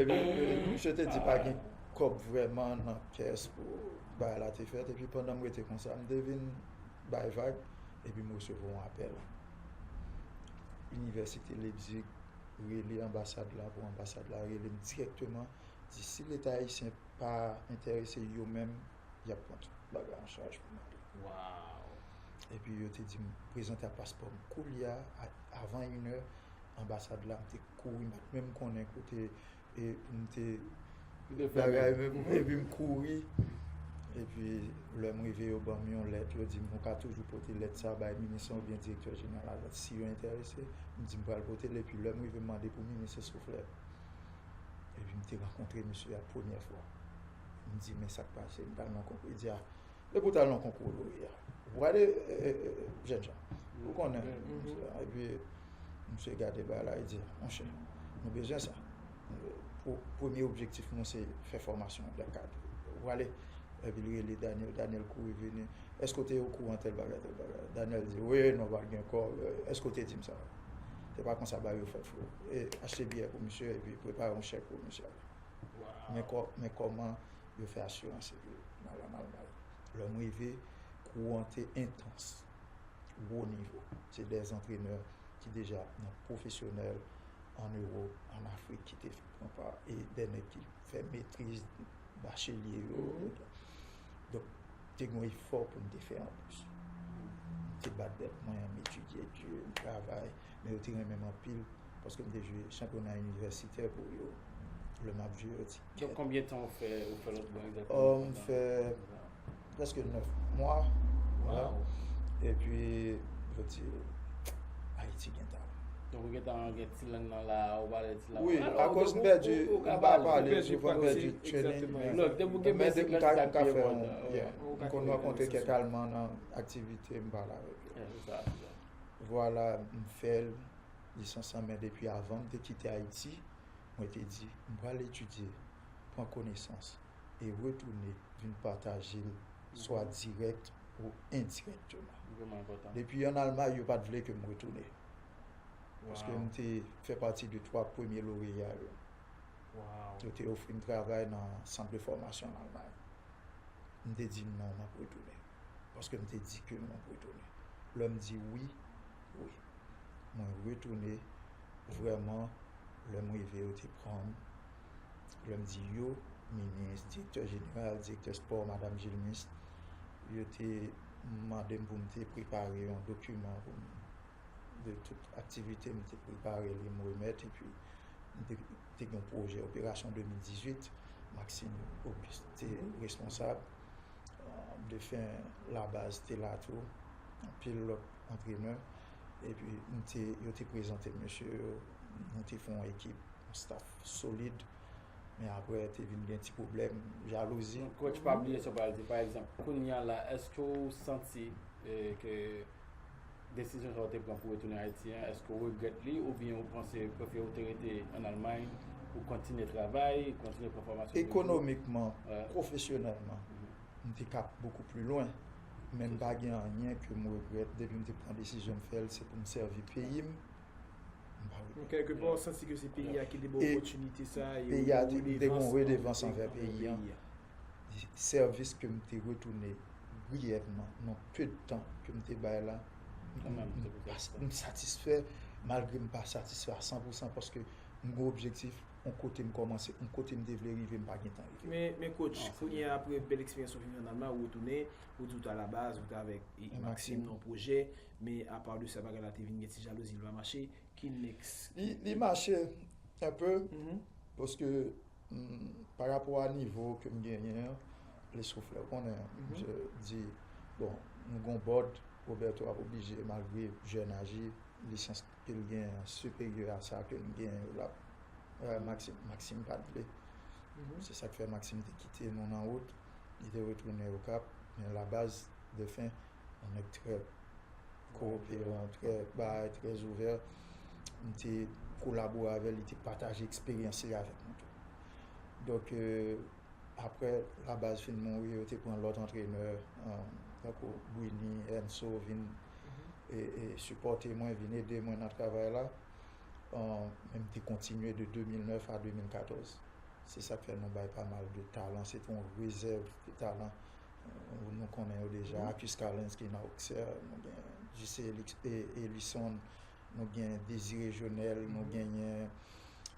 Epi, misye te di pa gen kòb vrèman nan kès pou bagay la te fèt. Epi, pandan m rete konsa, m te vin bay vag, epi m resevwa yon apèl. Inivèsite Leipzig rele anbasad la pou anbasad la rele m dirèkteman, di si Leta ayisyen pa enterese yo menm, y ap pran tout bagay an chaj pou mwen. Epi yo te di m prezante ak paspò m koulye a, a- avan inè, anbasad la, m te kouri, m pa t menm konnen kote e pou m te bagay menm, epi m kouri. Epi lè m rive, yo ban m yon lèt, yo di m ou ka toujou pote lèt sa bay minis lan oubyen direktè jeneral la, si yo enterese. M di m pral pote l, epi lè m rive, m mande pou minis Escoflère. Epi m te rankontre misye a premyè fwa. M di, "Men sa k pase?" M t al nan konkou. Li di, "A, depi w t al nan konkou loreya, ou prale, e, e, e, jènjan, ou konnen." Epi misye gade bagay la, li di, "Monchè, nou bezwen sa. Pou, premye objektif nou se fè fòmasyon de kad. Ou prale?" Epi li rele Daniel, Daniel kouri vini. "Èske w te okouran tèl bagay, tèl bagay?" Daniel di, "Wi, non, pa t gen kòb. Èske w te di m sa?" Se pa konsa bagay yo fèt, freo. E achte biyè pou misye, epi prepare yon chèk pou misye ale. Men kò-, men kòman yo fè asirans epi m al ann Almay. Lè m rive, kou an te entans, wo nivo. Se de antrenè ki deja nan pwofesyonèl, ann Ewòp, ann Afrik, ki te pran pa, e de nèg ki fè metriz, bachelye yo. Donk, te gen yon efò pou m te fè anplis. M te bat tèt mwen, m etidye di, m travay, men yo te renmen m anpil, paske m te jwe chanpyona inivèsitè pou yo. Lè m ap jwe, yo di, Donk, konbyen tan ou fè, ou fè lòt bò egzakteman? Oh, m fè prèske nèf mwa. Epi, yo di, Ayiti gen talan. Donk, ou gentan gen ti lang nan la, ou pale ti lang. Wi, akoz m pèdi, m pa pale souvan, m pèdi training, men, men depi m ka, m ka fè yon, yeah, m konn rankontre kèk Alman nan aktivite, m pale avèk yo. Vwala, m fè l, lisans lan, men depi avan m te kite Ayiti, mwen te di, m pral etidye, pran konesans, e retounen vin pataje l, swa dirèk ou endirèkteman. Depi ann Almay, yo pa t vle ke m retounen. Paske m te fè pati de twa premye loreya yo. Yo te ofri m travay nan sant de fòmasyon ann Almay. M te di non, m ap retounen. Paske m te di ke m ap retounen. Lè m di wi, wi. Mwen retounen, vrèman, lè m rive, yo te pran m. Lè m di yo, minis, direktè jeneral, direktè spò, madanm Gilmis, yo te mande m pou m te prepare yon dokiman pou m, de tout aktivite m te prepare li, m remèt, epi m te, te gen yon pwojè, operasyon de mil dizuit, Maxime Auguste te responsab, euh, Defen Labaz te la tou, anpil lòt antrenè, epi m te, yo te prezante m mesye yo, nou te fè yon ekip, yon staff solid, men apre te vin gen ti pwoblèm, jalouzi. Donk, coach, pa bliye sa w pral di. Pa egzanp, kounye a la, èske w santi, eh, ke desizyon sa w te pran pou retounen Ayiti an, èske w regrèt li oubyen ou panse prefere w te rete ann Almay pou kontinye travay, kontinye pran fòmasyon? Ekonomikman, pwofesyonèlman, m te ka bokou pli lwen, men m pa gen anyen ke m regrèt. Depi m te pran desizyon m fè l, se pou m sèvi peyi m. M pa Kèlkepè, w santi ke se peyi a ki te ba w opòtinite sa a, e peyi a te gen yon redevans anvè peyi a. Sèvis ke m te retounen briyèvman, nan pe de tan ke m te bay la, m, m, m satisfè, malgre m pa satisfè a san pou san, paske m gen objektif, yon kote m kòmanse, yon kote m te vle rive, m pa gentan rive. Men, men coach, kounye a, apre bèl eksperyans ou fin fè an Almay, ou retounen, ou di ou t alabaz, ou t avèk e, e Maxime nan pwojè, men apa de sa, bagay la te vin gen ti jalouzi, li pa mache. Ki next? Li, li mache un peu, paske, mm, pa rapò a nivo ke m genyen an, li soufle, ou konnen, misye di, bon, nou gon board, Roberto ap oblije, malgre jèn aji, lisans ke l genyen an siperyè a sa ke m genyen yo la, euh, Maxime, Maxime pa t vle. Se sa k fè Maxime te kite nou nan wout, li te retounen Okap, men la baz de fen, yon nèg trè kowoperan, trè bay, trè ouvè. M te kolabore avè l, li te pataje eksperyans li avèk mwen tou. Donk, euh, apre Labaz fin mouri, yo te pran lòt antrenè, euh, tankou Brini, Enso vin e, e sipòte mwen, vin ede mwen nan travay la. Euh, men m te kontinye de de mil nèf a de mil katòz. Se sa k fè nou bay pa mal de talan. Se te yon rezèv de talan. Euh, nou konnen yo deja. Acus Carlens ki nan Auxerre, nou gen J C Elix-, e, Elison, nou gen Désiré Jonel, nou genyen,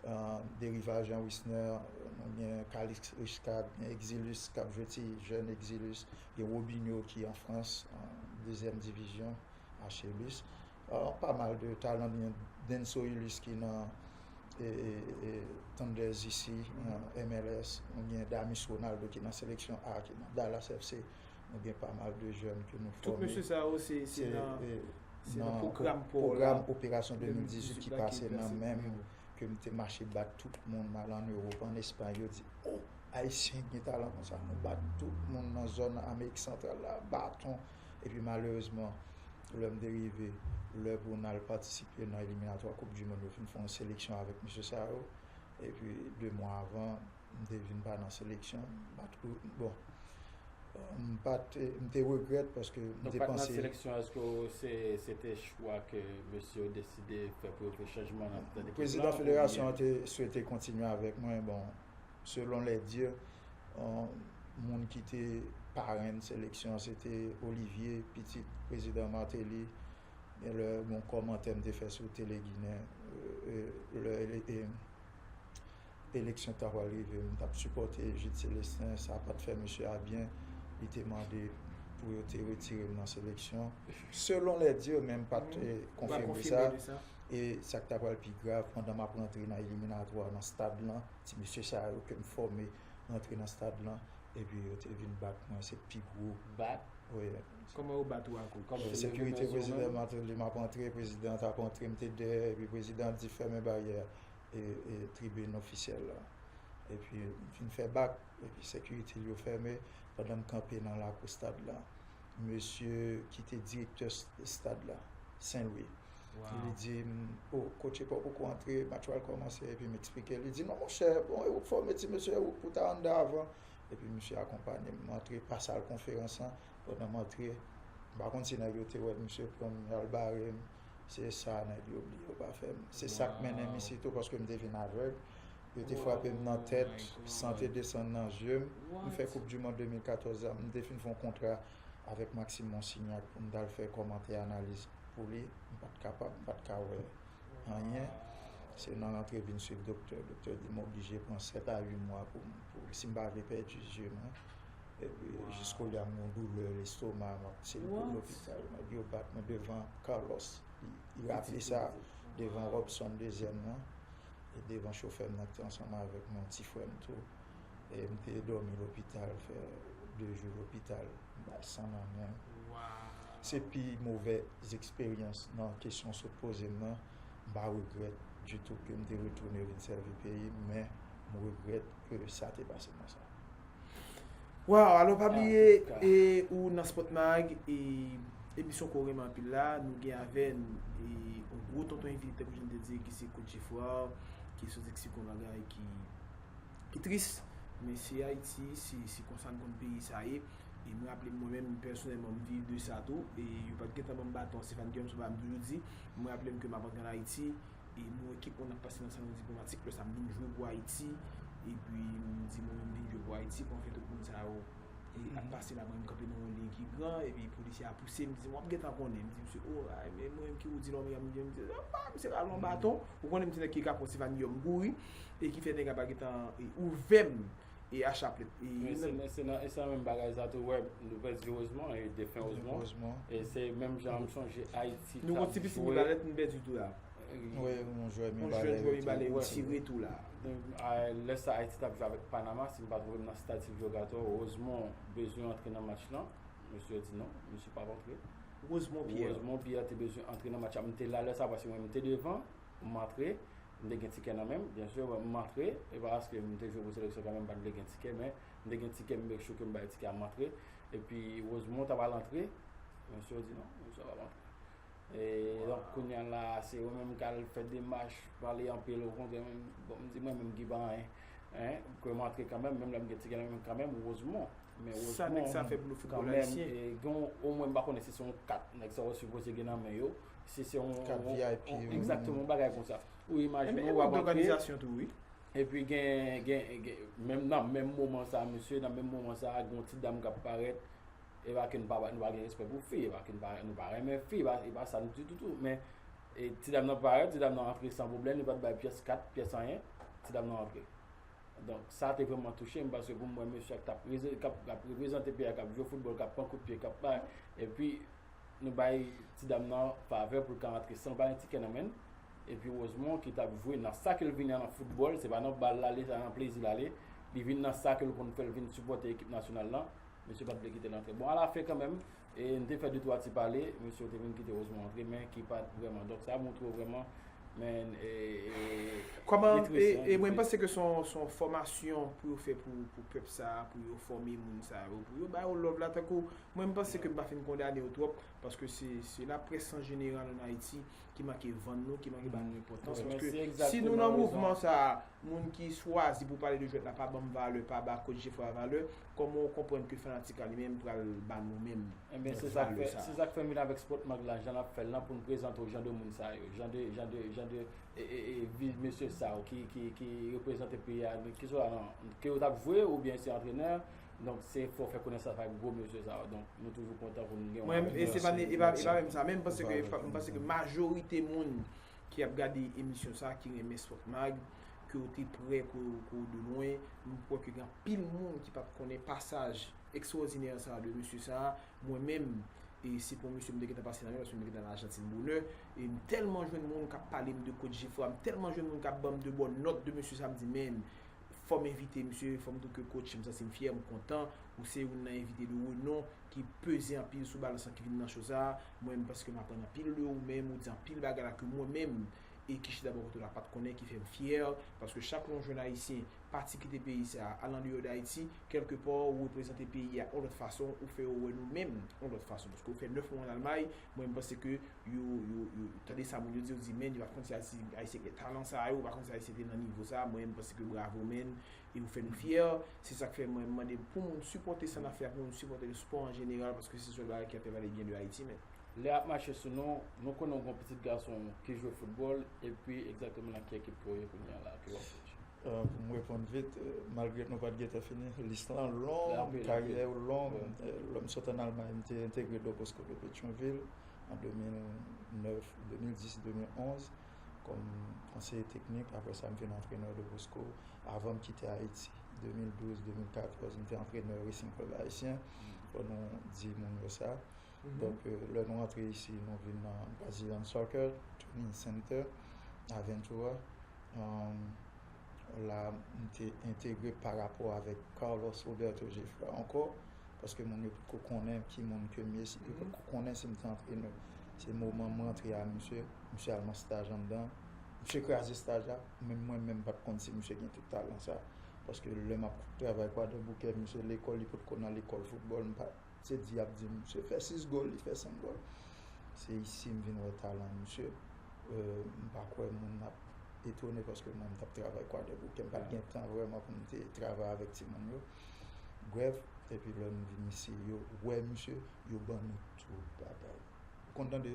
euh, Derival Jean Wisner, nou gen Calix Richcard, gen Exilus k ap jwe ti jèn Exilus, gen Robinho ki an Frans, an dezyèm divizyon, Achilles. Euh, pa mal de talan, gen Denso Ulysse ki nan, e, e, e, Thunders isi, an M L S, nou gen Damis Ronaldo ki nan seleksyon A, ki nan Dallas F C. Nou gen pa mal de jèn ke nou fòme. Tout mesye sa yo, se, se nan, e, se nan pwogram pa w la, pwogram Operasyon de mil dizuit ki pase nan men m, ke m te mache bat tout moun, m al ann Ewòp, ann Espay, yo di, "Oh, Ayisyen gen talan konsa." Nou bat tout moun nan zòn Amerik Santral la, baton. Epi malerezman, lè m te rive, lè pou n al patisipe nan eliminatwa Koup di Mond, yo fin fè yon seleksyon avèk mesye sa yo. Epi, de mwa avan, m te vin pa nan seleksyon. M pa t, bon, m pa t, m te regrèt paske m te panse. Donk, pa t nan seleksyon, èske w, se, se te chwa ke mesye yo deside fè pou yo fè chanjman nan tèt ekip la? Prezidan federasyon an te swete kontinye avèk mwen. Bon, selon les dires, euh, moun ki te parenn seleksyon an, se te Olivier, pitit prezidan Martelly. E lè, bon, kòmantè m te fè sou Tele Ginen, euh, euh, lè, e, eleksyon ta pral rive, m t ap sipòte Jude Célestin, sa pa t fè mesye a byen, li te mande pou yo te retire m nan seleksyon. Selon les dires, men m pa t, eh, konfime sa. E sa k ta pral pi grav, pandan m ap rantre nan eliminatwa, nan stad lan, ti mesye sa yo ke m fòme rantre nan stad lan, epi yo te vin bat mwen, se pi gwo. Bat? Wi. Kòman yo bat ou ankò? Sekirite prezidan Martelly, m ap antre, prezidan t ap antre, m te dèyè, epi prezidan di, "Fèmen baryè e, e tribin ofisyèl la." Epi m fin fè bak, epi sekirite yo fèmen pandan m kanpe nan lakou stad la. Mesye ki te direktè s-, stad la, Sen Lwi, li di m, "Oh, coach, e pa w poko antre, match pral kòmanse." Epi m eksplike, li di, "Non, monchè, bon, e ou k fòme ti mesye, e ou k pou ta anndan avan." Epi misye akonpanye m, m antre pa sal konferans lan. Pandan m antre, m pa konn si nèg yo te wè misye pran m, y al bare m. Se sa nèg yo bliye yo pa fè m. Se sa k mennen m isi tou, paske m te vin avèg. Yo te frape m nan tèt, san te desann nan zye m. M fè Koup di Mond de mil katòz la, m te fin fè yon kontra avèk Maxime Monsignac pou m t al fè kòmantè, analiz pou li. M pa t kapab, m pa t ka wè anyen. Se nan rantre vin swiv doktè. Doktè di m oblije pran sèt a uit mwa pou, pou, si m pa vle pèdi zye mwen. Epi, jiskoulye a, m gen yon doulè lestoma, m ap, se pou lopital. Nèg yo bat mwen devan Carlos. Li, li raple sa, devan Robson dezyèm nan. E devan chofè m nan ki te ansanm avèk mwen, yon ti frè m tou. E m te dòmi lopital, fè de jou lopital, m bay san nan men m. Se pi movèz eksperyans nan kesyon w sot poze m nan. M pa regrèt ditou ke m te retounen vin sèvi peyi m, men m regrèt ke sa te pase konsa. Waw, alò pa bliye, e, ou nan Sport Mag, e, emisyon ke w renmen anpil la, nou gen avè n, e, yon gwo tonton envite, tankou jan m te di, ki se Coach Geffrard, ki sot eksplike yon bagay ki, ki tris, men se Ayiti, se, se konsa n konn peyi sa ye. E m raple m, mwen menm, pèsonèlman, m viv de sa tou, e yo pa t gentan ban m baton, Stéphane Guillaume, se pa m toujou di, m raple m ke m ap antre ann Ayiti, E nou wè ki pwen n ap pase nan Salon Diplomatik, lè sa m vin jwe pou Ayiti, epi m di mwen menm m vin jwe pou Ayiti, pou anfen tout moun sa yo e, ap pase la, mwen m kanpe nan yon liy ki gran, epi polisye a pouse m, di m, "W ap gentan konnen." M di misye, "O, ay, men mwen menm ki Roody Lormia, m di, m di, ah, misye rale yon baton." Ou konnen m ti nèg ki ka pran Stephanie yo, m kouri, e ki fè nèg la pa gentan e, ouvè m e a chaplèt. E, Men se, men se nan, e se nan menm bagay sa tou, wè, nou pèdi Rosemond, e defen Rosemond. Rosemond. E se menm jan m sonje Ayiti Nou t ap konn ti pisin jwe. Li balèt, nou pèdi tou la. Wi, yon jwè Yon jwè Mibalè jwè yo Mibalè yo tire. Tire tou la. A, lè sa Ayiti t ap jwe avèk Panama, si m pa twonpe m nan stad Silvio Gator, Rosemond bezwen antre nan match lan. Mesye di non, mesye p ap antre. Rosemond Pierre. Rosemond Pierre te bezwen antre nan match la. M te la lè sa, paske mwen m te devan, m antre. M te gen tikè nan men m, byen si, m antre. E pa paske m te jwe pou seleksyon kanmenm, m pa t vle gen tikè, men m te gen tikè, m make sure ke m bay tikè a, m antre. Epi Rosemond ta pral antre, mesye yo di non, mesye p ap antre. E donk, kounye a la, se yo menm k al fè demach, pale anpil, okontrè, bon, m di mwen menm ki pa anyen, en, ke m antre kanmenm, menm lè m gen tikè nan men m kanmenm, Rosemond. Men Sa nèg sa Rosemond, fè pou nou foutbòl kanmenm, ayisyen. E, gen yon, omwen, m pa konnen si se yon kat, nèg sa yo sipoze gen nan men yo, si se yon, Kat yon, V I P, yon, wi. Egzakteman, yon bagay konsa. Ou E men, imajine e w ap yon antre, òganizasyon tou, wi. Epi gen, gen, gen, menm nan menm moman sa, mesye, nan menm moman sa, gen yon ti dam k ap parèt, e pa ke nou pa, nou pa gen respè pou fi, e pa ke nou pa, nou pa renmen fi, e pa, e pa sa ditou tou, men, e, ti dam nan parèt, ti dam nan antre san pwoblèm, li pa t bay pyès kat, pyès anyen, ti dam nan antre. Donk, sa te vrèman touche m, paske pou m wè mesye k ap, k ap, k ap reprezante peyi a, k ap jwe foutbòl, k ap pran kout pye, k ap bay, epi nou bay ti dam nan favè pou l ka antre san l pa gen tikè nan men l. Epi Rosemond ki t ap jwe nan sa ke l vini an nan foutbòl, se pa nan bal l ale, se pa nan plezi l ale. Li vin nan sa ke l konn fè l vin sipòte ekip nasyonal lan. Mesye pa t vle kite l antre. Bon, alafen kanmenm, e n te fè de twa ti pale, mesye yo te vin kite Rosemond antre, men ki pa t vrèman. Donk sa montre w vrèman, men, e, e, Kòman, e tris, e, hein, e mwen m panse ke se yon, se yon fòmasyon pou yo fè pou, pou pèp sa, pou yo fòme moun sa yo, pou yo ba yo love la, tankou, mwen m panse ke m pa fin kondane yo twòp, paske se, se laprès an jeneral an Ayiti ki manke vann nou, ki manke ba nou enpòtans, Wi, men paske se si nou egzakteman nan rezon. mouvman sa, moun ki chwazi pou pale de jwèt la pa ban m valè, pa ba Coach Geffrard valè, kòman w konprann ke fanatik la li menm pral ba nou menm Enben, se sa k valè fè, sa? se sa k fè m vin avèk Sport Mag la, jan n ap fè l lan, pou n prezante w jan de moun sa yo, jan de, jan de, jan de, e, e, e, vi mesye sa yo ki, ki, ki reprezante peyi a, men keswa nan, ke yo t ap jwe oubyen se antrenè, donk se fò fè konesans avèk gwo mesye sa yo. Donk, nou toujou kontan pou nou gen yon Mwen, e se pa, e pa, e pa menm sa, men m panse ke, m panse ke majorite moun ki ap gade emisyon sa, ki renmen Sport Mag, ke w te prè, ke w, ke w de lwen, m kwè ke gen anpil moun ki pa t konnen pasaj ekstwòdinè sa de mesye sa, mwen menm, e se pou mesye m te gentan pase nan men, paske m te gentan nan Ajantin bonè, e m tèlman jwenn moun k ap pale m de Coach Geffrard, m tèlman jwenn moun k ap ban m de bòn nòt de mesye sa, m di, men, fò m envite misye, fò m di w ke coach, m santi m fyè, m kontan, ou se youn nan envite de renon ki peze anpil sou balans lan ki vin nan cho sa, mwen menm paske m aprann anpil de ou menm, ou di anpil bagay la ke mwen menm, e ki chita bò kote w la pa t konnen, ki fè m fyè, paske chak lè yon jèn ayisyen pati kite peyi sa, al andeyò d Ayiti, kèlkepè ou reprezante peyi a yon lòt fason, ou fè yo wè nou menm yon lòt fason. Paske ou fè nèf mwa an Almay, mwen m panse ke yo, yo, yo, tande sa moun yo di, yo di, men, yo pa konn si Ayisyen, Ayisyen gen talan sa yo, yo pa konn si Ayisyen te nan nivo sa, mwen m panse ke bravo, men, e ou fè nou fyè. Se sa k fè mwen m mande pou moun sipòte sa n ap fè a, pou moun sipòte le spò an jeneral, paske se sèl bagay ki ap fè pale byen de Ayiti, men. Lè y ap mache sou nou, nou konnen w gen yon pitit gason ki jwe foutbòl, epi egzakteman nan ki ekip ke w ye kounye a la, ke w ap koche? Euh, pou m reponn vit, euh, malgre nou pa t gentan fini, lis lan long, Anpil, karyè anpil. yo long. Wi. Euh, lè m sot ann Almay, m te entegre Don Bosco de Petyonvil an de mil nèf, de mil dis, de mil onz, kòm konseye teknik. Apre sa, m vin antrenè Don Bosco. Avan m kite Ayiti, de mil douz, de mil katòz, m te antrenè Racing Club Haïtien. Fò nou di moun yo sa. Mhm. Donk, euh, lè nou antre isi, nou vin nan Brazilian Soccer Training Center, Aventura. Um, la, m te entegre pa rapò avèk Carlos Roberto Geffrard ankò, paske moun yo potko konnen ki moun ke m ye, si, yo Mhm. potko konnen si m te antrenè. Se moman m rantre a misye, misye al nan staj anndan. Misye kraze staj la, men mwen menm m pa t konn si misye gen tout talan sa. Paske lè m ap travay Kwadèboukè, misye lekòl, li potko nan lekòl foutbòl, m pa, se di y ap di m, misye fè sis gòl, li fè senk gòl. Se isi m vin wè talan misye. Euh, m pa kwè moun ap etone paske mwen m t ap travay Kwadèboukè, m pa t gen tan vrèman pou m te travay avèk timoun yo. Brèf, epi lè m vin isi, yo wè misye, yo ban nou tout bagay. Ou konn tande,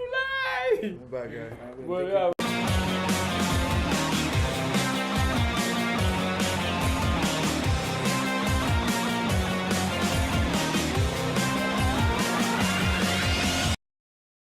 Souley! Bon bagay. Bon, ya,